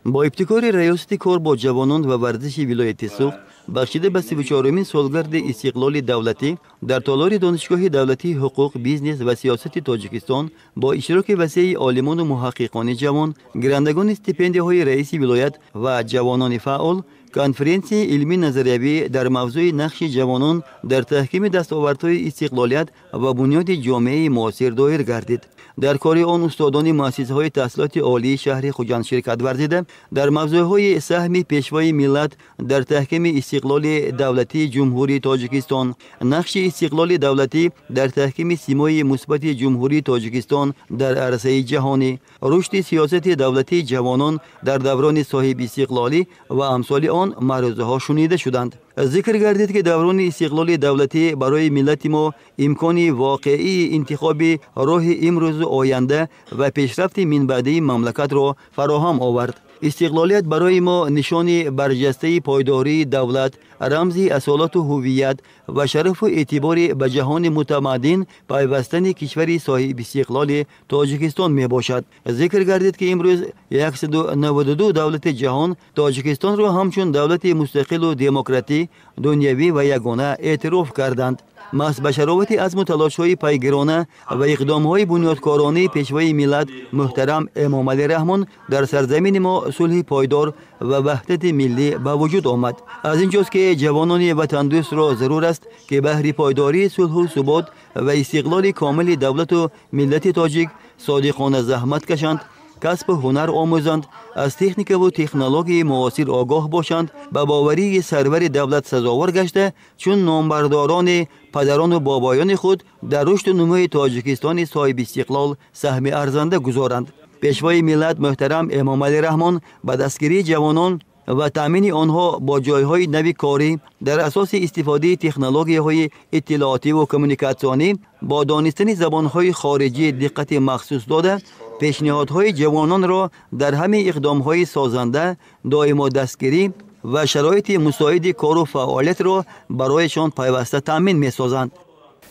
Бо ибтикори Раёсати кор бо ҷавонон ва варзиши вилояти Суғд, бахшида ба 34-умин солгарди истиқлоли давлатӣ, дар толори Донишгоҳи давлатии ҳуқуқ, бизнес ва сиёсати Тоҷикистон бо иштироки васеи олимону муҳаққиқони ҷавон, гирандагони стипендияҳои раиси вилоят ва ҷавонони фаъол, конференсияи илмӣ назариявӣ дар мавзӯи нақши ҷавонон дар таҳкими дастовардҳои истиқлолият ва бунёди ҷомеаи муосир доир гардид. Дар кори он устодони муассисаҳои таҳсилоти олии шаҳри Хуҷанд ширкат варзида, дар мавзӯъҳои саҳми Пешвои миллат дар таҳкими истиқлоли давлатии Ҷумҳурии Тоҷикистон, нақши истиқлоли давлатӣ дар таҳкими симои мусбати Ҷумҳурии Тоҷикистон дар арсаи ҷаҳонӣ, рушди сиёсати давлатии ҷавонон дар даврони соҳибистиқлолӣ ва амсоли он маърӯзаҳо шунида шуданд. Зикр гардид, ки даврони истиқлоли давлатӣ барои миллати мо имкони воқеии интихоби роҳи имрӯзу оянда ва пешрафти минбаъдии мамлакатро фароҳам овард. Истиқлолият барои мо нишони барҷастаи пойдории давлат, рамзи асолату ҳувият ва шарафу эътибори ба ҷаҳони мутамаддин пайвастани кишвари соҳибистиқлоли Тоҷикистон мебошад. Зикр гардид, ки имрӯз 192 давлати ҷаҳон Тоҷикистонро ҳамчун давлати мустақилу демократӣ, дунявӣ ва ягона эътироф карданд. Маҳз ба шаровати азму талошҳои пайгирона ва иқдомҳои бунёдкоронаи Пешвои миллат муҳтарам Эмомалӣ Раҳмон дар сарзамини мо сулҳи пойдор ва ваҳдати миллӣ ба вуҷуд омад. Аз ин ҷост, ки ҷавонони ватандӯстро зарур аст, ки баҳри пойдории сулҳу субот ва истиқлоли комили давлату миллати тоҷик содиқона заҳмат кашанд, касбу ҳунар омӯзанд, аз техникаву технологияи муосир огоҳ бошанд, ба боварии сарвари давлат сазовор гашта, чун номбардорони падарону бобоёни худ дар рушду нумӯи Тоҷикистони соҳибистиқлол саҳми арзанда гузоранд. Пешвои миллат муҳтарам Эмомалӣ Раҳмон ба дастгирии ҷавонон ва таъмини онҳо бо ҷойҳои нави корӣ дар асоси истифодаи технологияҳои иттилоотиву коммуникатсионӣ, бо донистани забонҳои хориҷӣ диққати махсус дода, пешниҳодҳои ҷавононро дар ҳамаи иқдомҳои созанда доимо дастгирӣ ва шароити мусоиди кору фаъолиятро барояшон пайваста таъмин месозанд.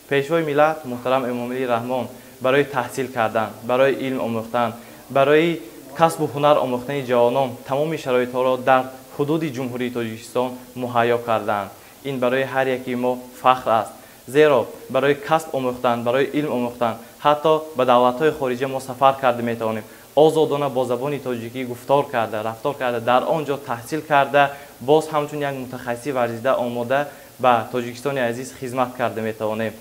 Пешвои миллат муҳтарам Эмомалӣ Раҳмон барои таҳсил кардан, барои илм омӯхтан, барои касбу ҳунар омӯхтани ҷавонон тамоми шароитҳоро дар ҳудуди Ҷумҳурии Тоҷикистон муҳайё карданд. Ин барои ҳар яки мо фахр аст, зеро барои касб омӯхтан, барои илм омӯхтан ҳатто ба давлатҳои хориҷа мо сафар карда метавонем, озодона бо забони тоҷикӣ гуфтор карда, рафтор карда, дар он ҷо таҳсил карда, боз ҳамчун як мутахассиси варзида омода ба Тоҷикистони азиз хизмат карда метавонем.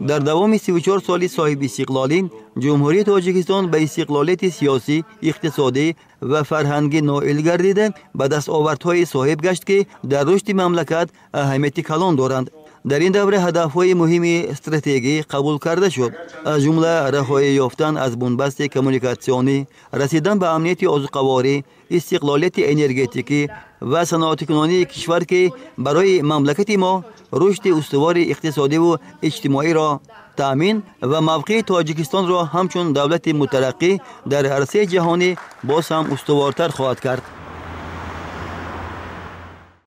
Дар давоми 34 соли соҳибистиқлолӣ Ҷумҳурии Тоҷикистон ба истиқлолияти сиёсӣ, иқтисодӣ ва фарҳангӣ ноил гардида, ба дастовардҳое соҳиб гашт, ки дар рушди мамлакат аҳамияти калон доранд. Дар ин давра ҳадафҳои муҳими стратегӣ қабул карда шуд, аз ҷумла раҳоӣ ёфтан аз бунбасти коммуникатсионӣ, расидан ба амнияти озуқаворӣ, истиқлолияти энергетикӣ ва саноатикунонии кишвар, ки барои мамлакати мо рушди устувори иқтисодиву иҷтимоиро таъмин ва мавқеи Тоҷикистонро ҳамчун давлати мутараққӣ дар арсаи ҷаҳонӣ боз ҳам устувортар хоҳад кард.